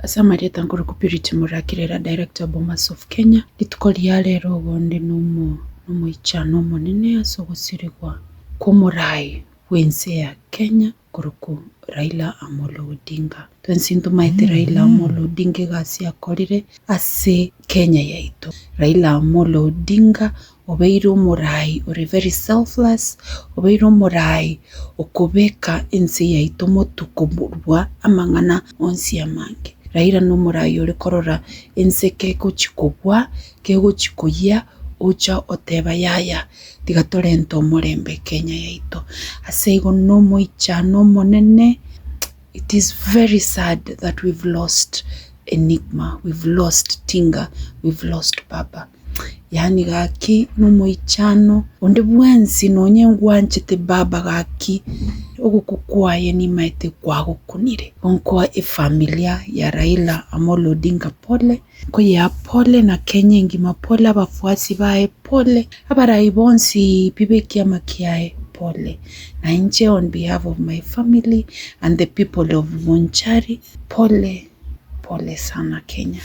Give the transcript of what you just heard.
Ase amarieta nkorokwa Purity Murakirera, Director Bomas of Kenya, rituko ria rero igo onde nomoichano omonene ase ogosirigwa kw'omorai bw'ense ya Kenya korokwa Raila Amolo Odinga. Twensi ntomaete Raila Amolo Odinga egasi akorire ase Kenya yaito. Raila Amolo Odinga obeire omorai ore very selfless, obeire omorai okobeka ense yaito motwe korwa amang'ana onsi amange. Raila nomorai ore korora ense kegochi kogwa, kegochi koyia, ocha oteba yaya tiga torente omorembe Kenya yaito. Ase igo nomoichano omonene, it is very sad that we've lost Enigma, we've lost Tinga, we've lost Baba. Yaani gaki nomoichano, onde bwensi nonye ngwanchete baba gaki ogokwa kwaye nimaete kwagokunire. Nkoa efamilia ya Raila Amolo Odinga pole, nkoyea pole na Kenya engima pole, abafuasi baye pole, abarai bonsi pi bekiama kiaye pole. Na inche on behalf of my family and the people of Bonchari pole pole sana Kenya.